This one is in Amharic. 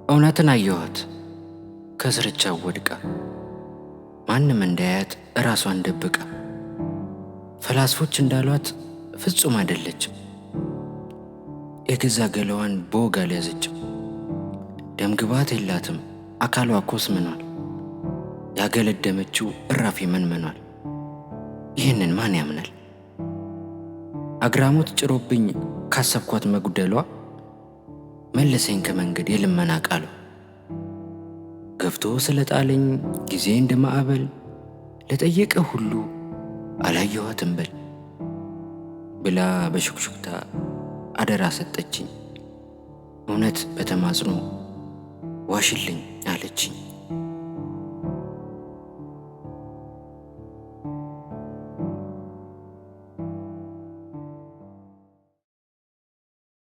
እውነትን አየኋት ከስርቻው ወድቃ፣ ማንም እንዳያያት እራሷን ደብቃ። ፈላስፎች እንዳሏት ፍጹም አይደለችም። የገዛ ገላዋን በወግ አልያዘችም። ደምግባት የላትም፣ አካሏ ኮስምኗል። ያገለደመችው እራፊ መንመኗል። ይህንን ማን ያምናል? አግራሞት ጭሮብኝ ካሰብኳት መጉደሏ መለሰኝ ከመንገድ የልመና ቃሏ። ገፍቶ ስለጣለኝ ጊዜ እንደ ማዕበል ለጠየቀ ሁሉ አላየኋትም በል ብላ በሹክሹክታ አደራ ሰጠችኝ። እውነት በተማጽኖ ዋሽልኝ አለችኝ።